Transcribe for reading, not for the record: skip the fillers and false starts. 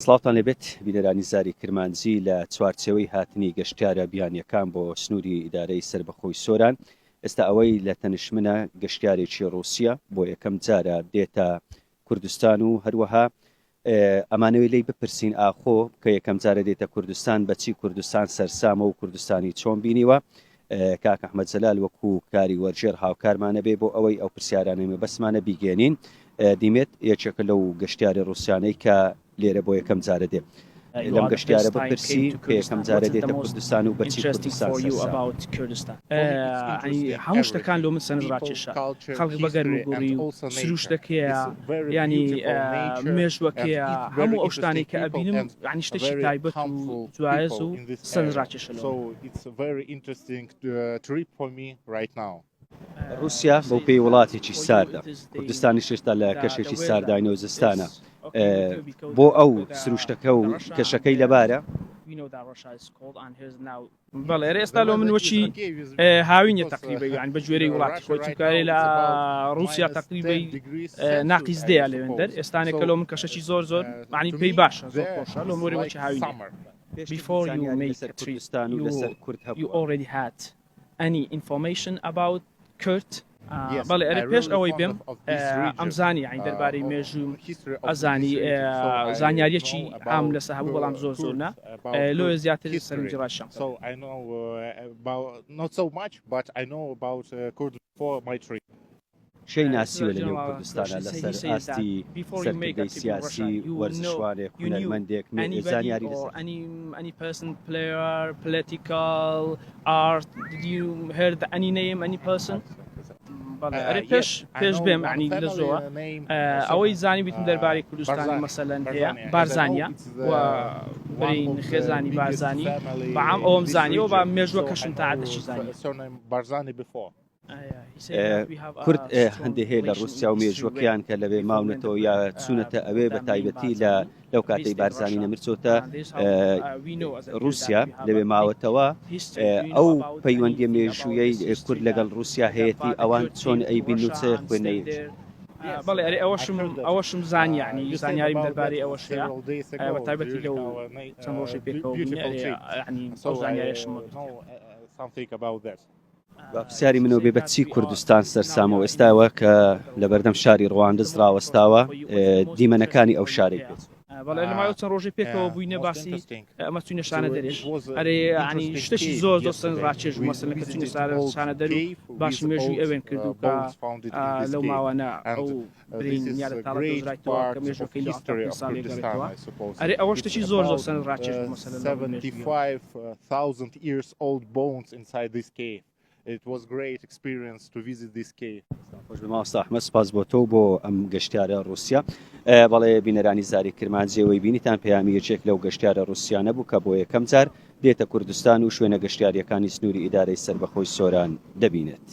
سڵاوتان لێبێت بینەرانی زاری کرمانجی لە چوارچێوەی هاتنی گەشتیارە بیانیەکان بۆ سنووری ئیدارەی سەربەخۆی سۆران ئێستا ئەوەی لە تەنیشت منە گەشتیارێکی ڕووسیە بۆ یەکەم جارە دێتە کوردستان و هەروەها ئەمانەوەی لی بپرسین ئاخۆ کە یەکەم جارە دێتە کوردستان بەچی کوردستان سەرسامە و کوردستانی چۆن بینیوە کاک ئەحمەد جەلال وەکو کاری وەرگێڕ هاوکارمانە بێ بۆ ئەوەی ئەو پرسیارانەی مەبەستمانە بیگەێنین. دیمێت یەکێکە لەو گەشتیارە ڕووسیانەی کە لێرە بۆ یەکەم جارە دێ. لەم گەشتیارە بپرسی کە یەکەم جارە دێتە کوردستان و بەچی کوردستان سەرسامە. هەموو شتەکان لۆ من سەرنج ڕاکێشە خەڵک بە گەرم و گوڕی و سروشتەکەیە یانی مێژوەکەیە هەموو ئەو شتانەی کە ئەبینم یانی شتێکی تایبەت و جوایەز و سەرنج ڕاکێشە لۆ من. ڕووسیا بەو پێی وڵاتێکی ساردە، کوردستانیش هێشتا لە کەشێکی سارداینە و زستانە، بۆ ئەو سروشتەکە و کەشەکەی لەبارە؟ بەڵێ ئەرێ ئێستا لۆ من وەکی هاوینە تەقریبەی یان بە گوێرەی وڵاتی خۆی چونکە لە ڕووسیا تەقریبەی ناقیز دەیە لەوێندەر ئێستانێکە لۆ من کەشەکی زۆر زۆر معنی پێی باشە زۆر خۆشە لۆ مۆری وەکی هاوینە Before you make a trip you already had any information about Kurd? بەڵێ ئەرێ پێش ئەوەی بێم ئەمزانی یانی دەربارەی مێژووم ئەزانی زانیاریەکی عام لەسە هەبوو بەڵام زۆر زۆر نا لۆیە زیاتر سەرنجی ڕاشم کێی ناسیوە لە نێو کوردستانا لەسەر ئاستی سەرکردەی سیاسی، وەرزشوانێک، هونەرمەندێک، زانیاری لەسەر. ئەرێ پێش پێش بێم عنی لە زۆوە ئەوەی زانی بیتم دەربارەی کوردستان مەسەلەن هەیە بارزانە و برین خێزانی بارزانی بەعام ئەوم زانیەوە بە مێژوە کەشم تا عادەشی زانی. کورد هەندێ هەیە لە ڕووسیا و مێژوەکەیان کە لەوێ ماونەتەوە یا چوونەتە ئەوێ بە تایبەتی لە لەو کاتەی بارزانی نەمرچۆتە ڕووسیا لەوێ ماوەتەوە ئەو پەیوەندیە مێژوویەی کورد لەگەڵ ڕووسیا هەیەی ئەوان چۆن ئەی بین و چ خوێنەی بەڵێ ئەرێ ئەوەشم ئەوەشم زانیانی زانیاریم دەربارەی ئەوەش هەیە بە تایبەتی لەو چەند ڕۆژی پێکەوە ینی ئەو زانیاریشم با پرسیاری منەوە بێ بە چی کوردستان سەرسامە و ئێستاوە کە لەبەردەم شاری ڕواندز ڕاوەستاوە دیمەنەکانی ئەو شارەی پێ بەڵێ لە ماوەی چەند ڕۆژی پێکەوە بووینە باسی ئەمە چوینە شانە دەرێش ئەرێ ینی شتەشی زۆر زۆر سەرنج ڕاکێش بوو مەسەلەن کە چوینە شانە دەر و باسی مێژووی ئەوێن کرد و کە لەو ماوانە ئەو برین یارە تاڵە دۆزرایتەوە کە مێژووەکەی لە 75 ساڵی گەڕێتەوە ئەرێ ئەوە شتێکی زۆر زۆر سەرنج ڕاکێش بوو مەسەلەن لە ڕووی مێژوویەوە. خۆش بێ مامۆستا ئەحمەد سپاس بۆ تۆ و بۆ ئەم گەشتیارە ڕووسیە بەڵێ بینەرانی زاری کرمانجی ئەوەی بینیتان پەیامی یەکێک لەو گەشتیارە ڕووسیانە بوو کە بۆ یەکەم جار دێتە کوردستان و شوێنە گەشتیاریەکانی سنووری ئیدارەی سەربەخۆی سۆران دەبینێت.